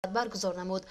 Баргузор намуд.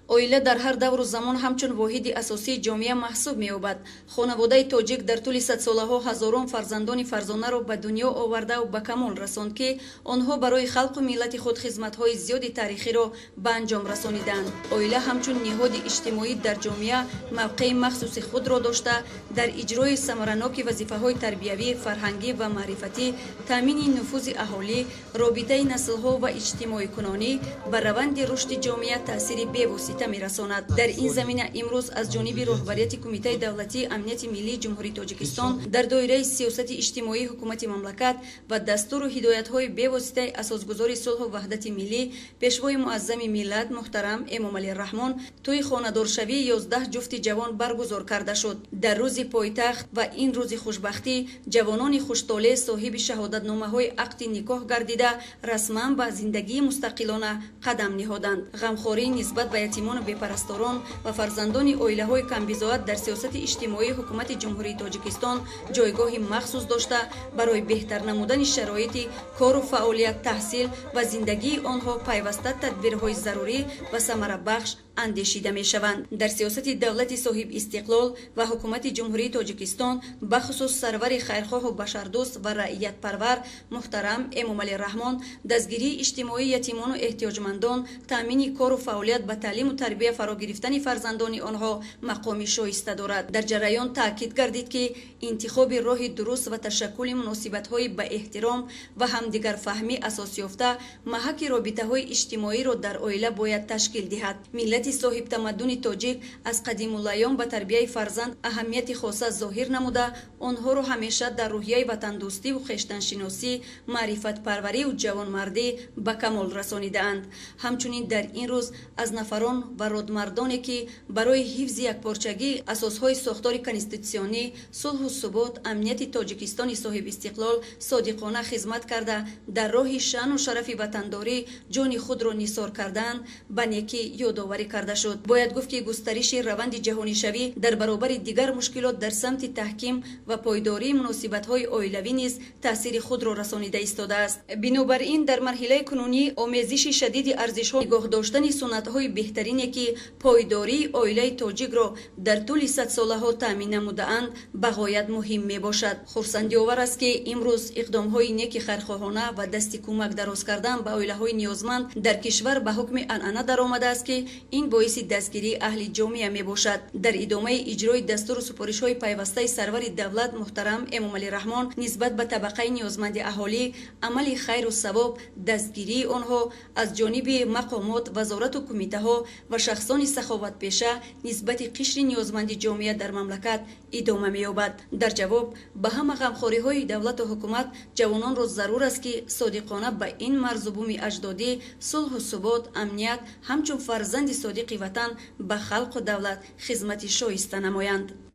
Оила дар ҳар давру замон ҳамчун воҳиди асосии ҷомеа маҳсуб меёбад. Хонаводаи тоҷик дар тӯли садсолаҳо ҳазорон фарзандони фарзонаро ба дунё овардаву ба камол расонд, ки онҳо барои халқу миллати худ хизматҳои зиёди таърихиро ба анҷом расониданд. Оила ҳамчун ниҳоди иҷтимоӣ дар ҷомеа мавқеи махсуси худро дошта, дар иҷрои самараноки вазифаҳои тарбиявӣ, фарҳангӣ ва маърифатӣ, таъмини нуфузи аҳолӣ, робитаи наслҳо ва иҷтимоикунонӣ ба раванди рушди ҷомеа таъсири бевосита мерасонад. Дар ин замина имрӯз аз ҷониби роҳбарияти Кумитаи давлатии амнияти миллии Ҷумҳурии Тоҷикистон дар доираи сиёсати иҷтимоии ҳукумати мамлакат ва дастуру ҳидоятҳои бевоситаи асосгузори сулҳу ваҳдати миллӣ, Пешвои муаззами миллат муҳтарам Эмомалӣ Раҳмон тӯи хонадоршавии 11 ҷуфти ҷавон баргузор карда шуд. Дар рӯзи пойтахт ва ин рӯзи хушбахтӣ ҷавонони хуштолеъ соҳиби шаҳодатномаҳои ақди никоҳ гардида, расман ба зиндагии мустақилона қадам ниҳоданд. Ғамхорӣ нисбат ба ятимону бепарасторон ва фарзандони оилаҳои камбизоат дар сиёсати иҷтимоии ҳукумати Ҷумҳурии Тоҷикистон ҷойгоҳи махсус дошта, барои беҳтар намудани шароити кору фаъолият, таҳсил ва зиндагии онҳо пайваста тадбирҳои зарурӣ ва самарабахш андешида мешаванд. Дар сиёсати давлати соҳибистиқлол ва ҳукумати Ҷумҳурии Тоҷикистон, бахусус сарвари хайрхоҳу башардӯст ва раиятпарвар муҳтарам Эмомалӣ Раҳмон, дастгирии иҷтимоии ятимону эҳтиёҷмандон, таъмини кору фаъолият, ба таълиму тарбия фаро гирифтани фарзандони онҳо мақоми шоиста дорад. Дар ҷараён таъкид гардид, ки интихоби роҳи дуруст ва ташаккули муносибатҳои ба эҳтиром ва ҳамдигарфаҳмӣ асос ёфта маҳаки робитаҳои иҷтимоиро дар оила бояд ташкил диҳад. Миллати соҳибтамаддуни тоҷик аз қадимулайём ба тарбияи фарзанд аҳамияти хоса зоҳир намуда, онҳоро ҳамеша дар рӯҳияи ватандӯстиву хештаншиносӣ, маърифатпарвариву ҷавонмардӣ ба камол расонидаанд. Ҳамчунин дар ин рӯз аз нафарон ва родмардоне, ки барои ҳифзи якпорчагӣ, асосҳои сохтори конститутсионӣ, сулҳу субот, амнияти Тоҷикистони соҳибистиқлол содиқона хизмат карда, дар роҳи шаъну шарафи ватандорӣ ҷони худро нисор кардаанд, ба некӣ ёдоварӣ карда шуд. Бояд гуфт, ки густариши раванди ҷаҳонишавӣ дар баробари дигар мушкилот дар самти таҳким ва пойдории муносибатҳои оилавӣ низ таъсири худро расонида истодааст. Бинобар ин дар марҳилаи кунунӣ омезиши шадиди арзишҳо, нигоҳ доштани суннатҳои беҳтарине, ки пойдории оилаи тоҷикро дар тӯли садсолаҳо таъмин намудаанд, ба ғоят муҳим мебошад. Хурсандиовар аст, ки имрӯз иқдомҳои неки хайрхоҳона ва дасти кӯмак дароз кардан ба оилаҳои ниёзманд дар кишвар ба ҳукми анъана даромадааст, ки ин боиси дастгирии аҳли ҷомеа мебошад. Дар идомаи иҷрои дастуру супоришҳои пайвастаи сарвари давлат муҳтарам Эмомалӣ Раҳмон нисбат ба табақаи ниёзманди аҳолӣ, амали хайру савоб, дастгирии онҳо аз ҷониби мақомот, вазорату кумитаҳо ва шахсони саховатпеша нисбати қишри ниёзманди ҷомеа дар мамлакат идома меёбад. Дар ҷавоб ба ҳама ғамхориҳои давлату ҳукумат ҷавононро зарур аст, ки содиқона ба ин марзу буми аҷдодӣ, сулҳу субот, амният, ҳамчун фарзанди содиқи ватан ба халқу давлат хизмати шоиста намоянд.